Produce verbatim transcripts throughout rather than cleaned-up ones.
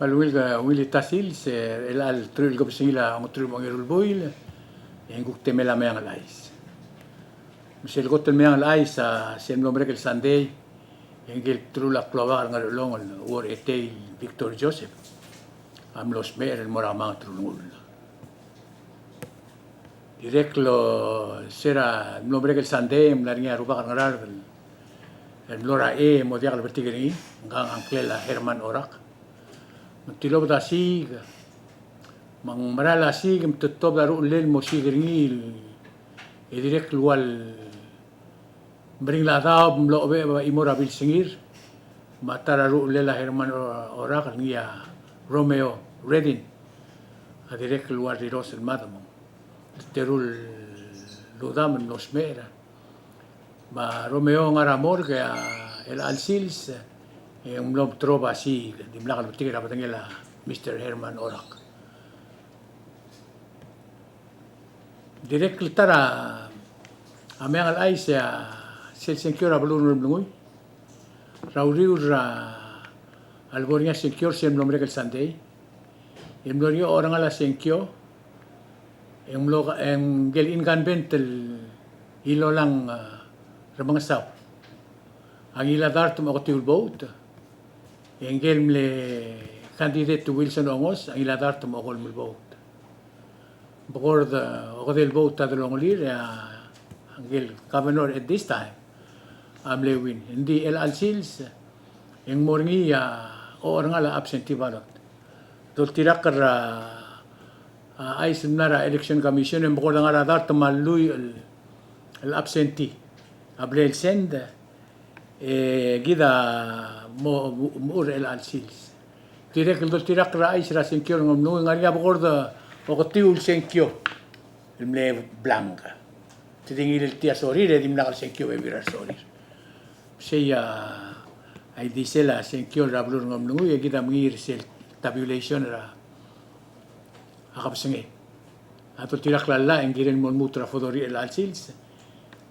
Kmal ungil, ungil el ta sils, e chelecha el teruich el kebesengil a ongeteruich me a ongeru el buil, e ng kuk temel a Meang el Chais. Me sel kot el Meang el Chais a sel mlo merek el Sunday, e ngike el bdelul a klobak er a Ngerchelong el Uong er Etei el Victor Joseph a mlo smecher el mo er a kemanget el ulengull. Dirrek el se er a mlo merek el Sunday e ng mla er ngii a rubak er a Ngaraard el mlo er a chei e mo diak lebetik er ngii, ngka a ngklel a Herman Orak. Me ng tilobed a siik, me ng merael a siik, me te tobed a ruchellel el mo siik er ngii, e dirrek el ua el meringel a daob el mlo chebecheb a chimo er a bilsengir, me a ta er a ruchellel a Herman O-, Orak el ngii a Romeo Redin a dirrek el ua el riros el mad me ng teru el udam el mlo smecher. Me a Romeo a ngar er a morgue er a chelecha el sils, e ng mlo meterob a siik, dimlak lebetik er a bedengel a Mister Herman Orak. Dirrek el ta er a Meang el Chais a sel sengkio er a beluu er a Ngeremlengui er a uriul er a lebo er ngii a sengkio er sel mlo merek el Sunday. E mlo er ngii a ocherengel a sengkio, e ng mlo, e ngike el incumbent el Ilolang, a, Remengesau a ngilai a dart me a oketiu el bout. E ngike el mle candidate Wilson Ongos a ngilai a dart me a okolem el bout. Bekord a okedei el bout a delongelir, e a ngike el governor at this time a mle win. Ng di chelecha el sils e ng mo er ngii a ocherengel a absentee ballot. Doltirakl er a, a, chais el mla er a Election Commission e ng bekord a ngar er a dart me a lluich el, el absentee a bla el send, e kid a mo, mo, mo er chelecha el sils. Dirrek el doltirakl er a chais er a sengkio er a Ngeremlengui, ng ngar er ngii a bekord a oketiu el sengkio el mle blank. Te di ngileltii a sorir e dimlak el sengkio a bebil er a resorir. Sei a, a ildisel a sengkio er a beluu er a Ngeremlengui, e kid a mengiil er sel tabulation er a a kebesengei. A doltirakl a llach e ng kirel mo lmuut er a Fedoriich er chelecha el sils,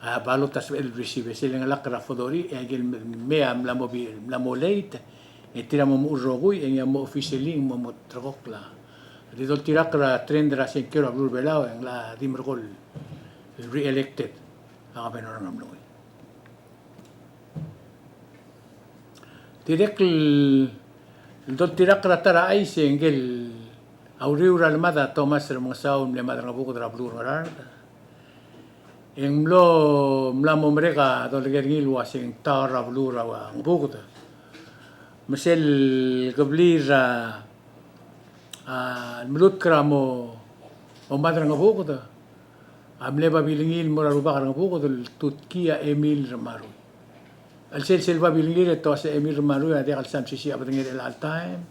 a ballot a sebechel el receive. Sel lengelakl er a Fedoriich, e aike el mei a mla mo bi-, mla mo late, e tir a mo mechur el rokui, e ngii a mo officially ng mo, mo ulterekokl a. Di doltirakl er a trend er a sengkio er a beluu er a Belau, e ng locha di merekong el re-elected a governor er a Ngeremlengui. Dirrek el doltirakl er a ta er a chais e ngike el uriul er a lemad a Thomas Remengesau el mle Madrangebuked er a beluu er a Ngaraard. E ng mlo, mla mo merek a dolekoi er ngii el ua se ng taor er a beluu er a Ngebuked. Me sel kebliil er a, a, lmelutk er a mo, mo Madrangebuked a mle babilngir el mo er a rubak er a Ngebuked el tutkii a Emil Ramarui. El sel, sel babilngir e te uase a Emil Ramarui a diak el sal mesisiich a bedengir er chelecha el taem.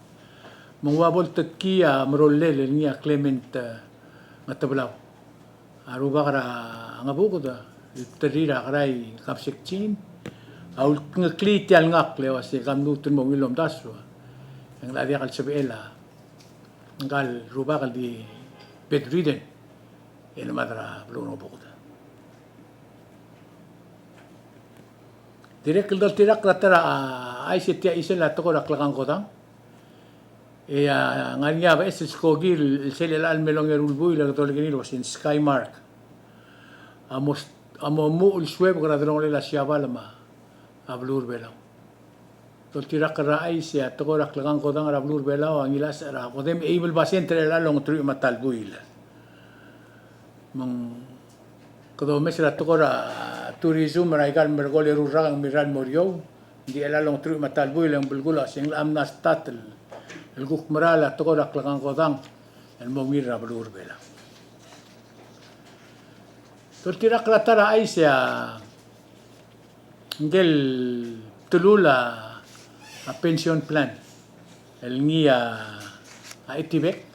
Me ng ua bo el tutkii a merollel el ngii a Clement, e, Ngetebelau a rubak er a Ngebuked el bderir a Kerai Kapsekchin a ultengeklii tia el ngakl el uase ka mluut el mo ungil el omdasu e ng locha diak el sebechel a ngka el rubak el di bedridden e lemad er a beluu er a Ngebuked. Dirrek el doltirakl er a ta er a, a, chais e tia chisel a tekoi er a klekangkodang. E a ngar er ngii a beches el skoki el sel chelecha el me el ongeru el buil e kede olekoi er ngii el uase ng Skymark a mo, a mo muchel el suebek er a delongelel a Siabal me a beluu er a Belau. Doltirakl er a chais e a tekoi er a klekangkodang er a beluu er a Belau a ngilasech er a kodem eim el basent er chelecha el ongeteruich me a ta el buil. Me ng kede omes er a tekoi er a tourism er aika el merekong el eru el rak e ng mirrael el mo er eou. Ng di chelecha el ongeteruich me a ta el buil e ng belkul a se ng locha mla start el, el kuk merael a tekoi er a klekangkodang el mo ungil er a beluu er a Belau. Doltirakl er a ta er a chais e a ngike el bdelul a, a pension plan el ngii a, a Etibek,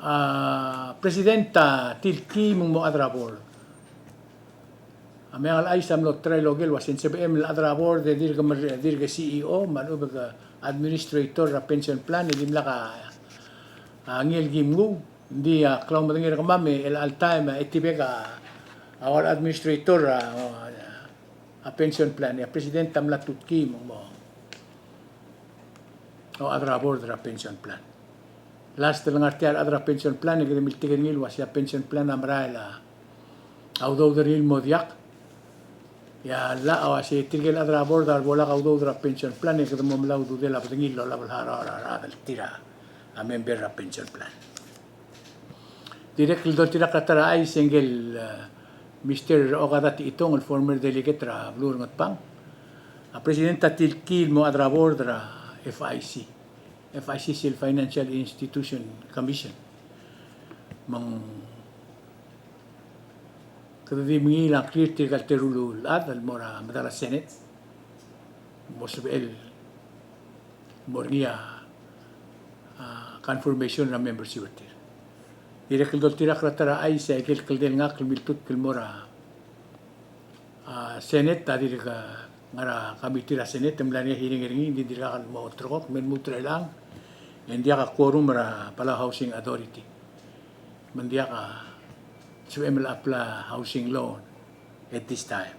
a president a tilkii me ng mo chad er a board. A Meang el Chais a mlo try el oker el uase ng sebechem el chad er a board e dirk mer-, dirk C E O me a lechub e ke administrator er a pension plan e dimlak a, a ngii el kim nguu. Ng di a klaumedengei er kemam e chelecha el taem e a Etibek a ua el administrator er a, a pension plan, e a president a mla tutkii me ng mo, a chad er a board er a pension plan. Last el ngar tia el chad er a pension plan, e kede miltik er ngii el uasei a pension plan a merael a udoud er ngii el mo diak. E a llach a uasei tirke el chad er a board a lebo lak a udoud er a pension plan, e kede mo melai a ududel a bedengir el olab el harau er a rechad el tir a member er a pension plan. Dirrek el doltirakl er a ta er a chais e ngike el, eh, Mister Okada Techitong, el former delegate er a beluu er a Ngatpang, a president a tilkii el mo chad er a board er a F I C. F I C sel Financial Institution Commission. Me ng kede di mengiil a ngklir tirka el teru el chad el mo er a medal a Senate, mo sebechel el mo er ngii a, a confirmation er a membership er tir. Dirrek el doltirakl er a ta er a chais e aike el kldei el ngakl el miltutk el mo er a, a, Senate, a dirk ngar er a committee er a Senate, e mla er ngii a hearing er ngii, ng di dirkak el mo ulterekokl, me lmuut er chelechang e ng diak a quorum er a Palau Housing Authority. Me ng diak a sebechem el apply a housing loan at this time.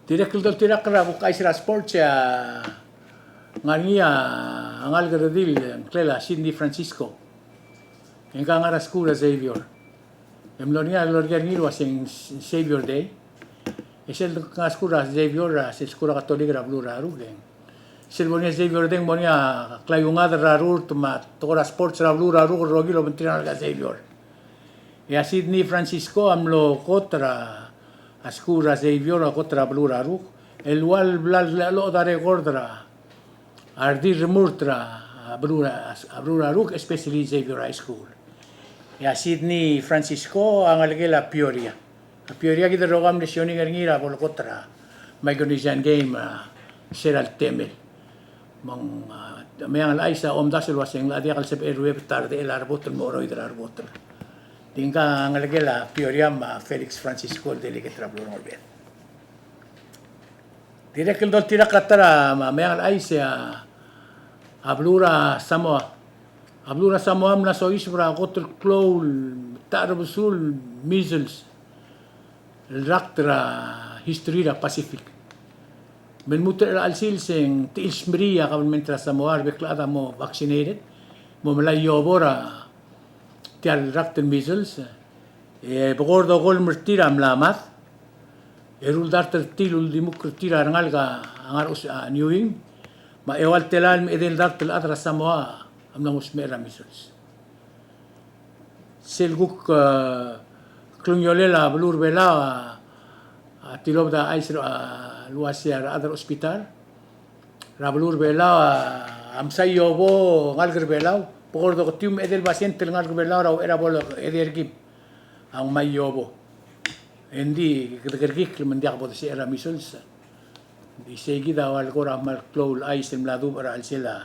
Dirrek el doltirakl er a kuk chais er a sports, e a ngar er ngii a ngalek el redil, ngklel a Sydney Francisco. E ngka a ngar er a skuul er a Xavier. E mlo er ngii a, mlo er ngii a loruul er ngii el uasei ng Xavier Day. E sel ngar er a skuul er a Xavier, a sel skuul er a Katolik er a beluu er a Ruk e ng sel bo er ngii a Xavier Day e ng mo er ngii a klaiungad er a rurt me a tekoi er a sports er a beluu er a Ruk el rokir el obengterir a rengalek er a Xavier. E a Sydney Francisco a mlo kot er a skuul er a Xavier, a kot er a beluu er a Ruk el ua el bla el chelechang a record er a a redil el remurt er a beluu er a, a beluu er a Ruk, especially Xavier High School. E a Sydney Francisco a ngelekel a Peoria. A Peoria kid el rokui a mle sioning er ngii er a bo lekot er a Micronesian Game, a, se er a le temel. Me ng, a, Meang el Chais a omdasu el uasei ng locha diak el sebechel el ruebet a redechel a rebotel el mo cheroid er a rebotel. Di ngka a ngelekel a Peoria me a Felix Francisco el delegate er a beluu er a Ngerbeched. Dirrek el doltirakl er a ta er a Meang el Chais, a, a beluu er a Samoa. A beluu er a Samoa a mla soiseb er a kot el klou el ta er a besul measles el rakt er a history er a Pacific. Me lmuut er chelecha el sils e ng techil smerii a kabelment er a Samoa er a bek el chad a mo vaccinated, mo melai a iobo er a tia el rakt el measles, e bekord okolem er tir a mla mad, e eru el dart er tir el uldimukl er tir a rengalek a ngar er a Niuing, me a eua el telael me a edei el dart el chad er a Samoa a mla nguu smecher er a measles. Sel kuk, e, klungiolel a beluu er a Belau a, a tilobed a chais er a, el uasei a rechad er a hospital er a beluu er a Belau a, a msa iobo ngalek er a Belau, bekord oketiu me a edei el basent el ngalek er a Belau er a uchei er a bo el edei er kim a ngmai a iobo. E ng di kede kerekikl me ng diak bo desecher a measles. Di sei kid a ua el kora kmal klou el chais el mla dubech er a chelsel a,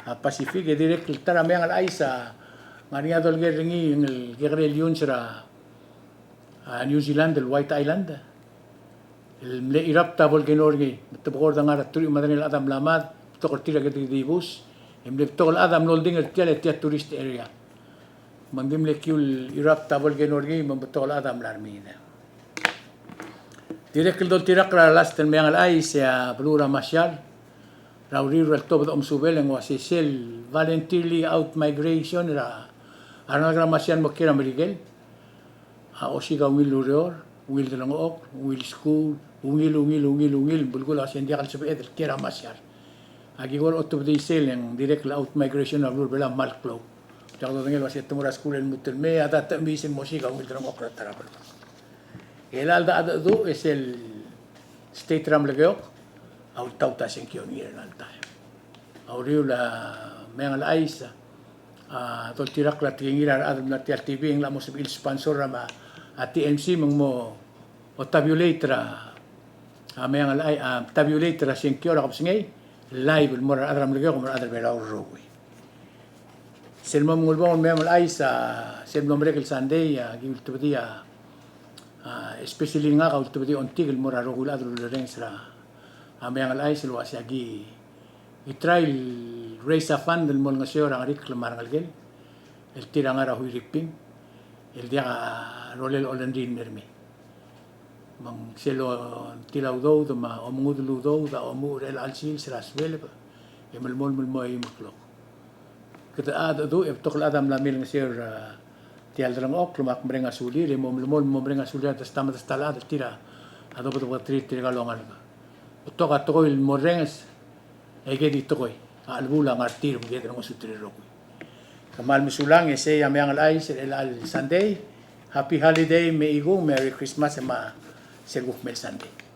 a Pacific, e dirrek el ta er a Meang el Chais a ngar er ngii a dolekoi er ngii el kekerei el iungs er a, a, New Zealand el White Island. El mle erupt a volcano er ngii, me te bekord a ngar er a teruich me a tang el chad a mla mad, betok er tir a kede dibus, e mle betok el chad a mlo oldingel er tia el, tia tourist area. Me ng di mle kiu el erupt a volcano er ngii, me ng betok el chad a mla er mei. Dirrek el doltirakl er a last el Meang el Chais, e a beluu er a Marshall er a uriul er a letobed a omesubel e ng uasei sel voluntarily out migration er a, a rengalek er a Marshall el mo kiei er a Merikel a osiik a ungil el ureor, ungil delengchokl, ungil skuul, ungil, ungil, ungil, ungil, belkul a uasei ng diak el sebeched el kiei er a Marshall. Aki kora otobedii sel e ng dirrek el out migration er a beluu er a Belau a kmal klou. Diak dodengei el uasei te mo er a skuul e lmuut el mei, a da techemiis el mo osiik a ungil delengchokl er a ta er a beluu. E chelecha el dechedecheduch e sel state er a Melekeok a ultaut a sengkio er ngii er chelecha el taem. A uriul a Meang el Chais a doltirakl a tekingir a rechad el mla er tia el T V e ng locha mo sebechir el sponsor er a, a T M C me ng mo tabulate er a, a Meang el Chais, a, tabulate er a sengkio er a kebesengei live el mo er a rechad er a Melekeok me a rechad er a Belau el rokui. Sel mo mengulebongel el Meang el Chais, a, sel mlo merek el Sunday, a, ki ultebedii a, a, especially ngak a ultebedii a ongtik el mo er a rokui el chad el ulerrenges er a, a, Meang el Chais el uasei aki, ki try el raise a fund el mo olengeseu er a Ngerikl me a rengelekel el tir a ngar er a Huiriping el diak a rolel a olengril el mei. Me ng sel ongtil a udoud me a omengudel el udoud a omuchel er chelecha el sils er a sueleb, E melemolem el mo eim el klok. Kede a, a, e betok el chad a mla milengeseu er, a, tia el delengchokl me ak mereng a sulir, e mo melemolem el mo mereng a sulir a ta me a ta el chad el tir a dobedebek er tir, tirka el ongalek. Betok a tekoi el morrenges, e kede di tekoi a chelebuul a ngar tir, me kede ngosuterir el rokui. Kmal mesulang, e sei a Meang el Chais er chelecha el Sunday. Happy holiday me a ikung, Merry Christmas, me sel kuk mei el Sunday.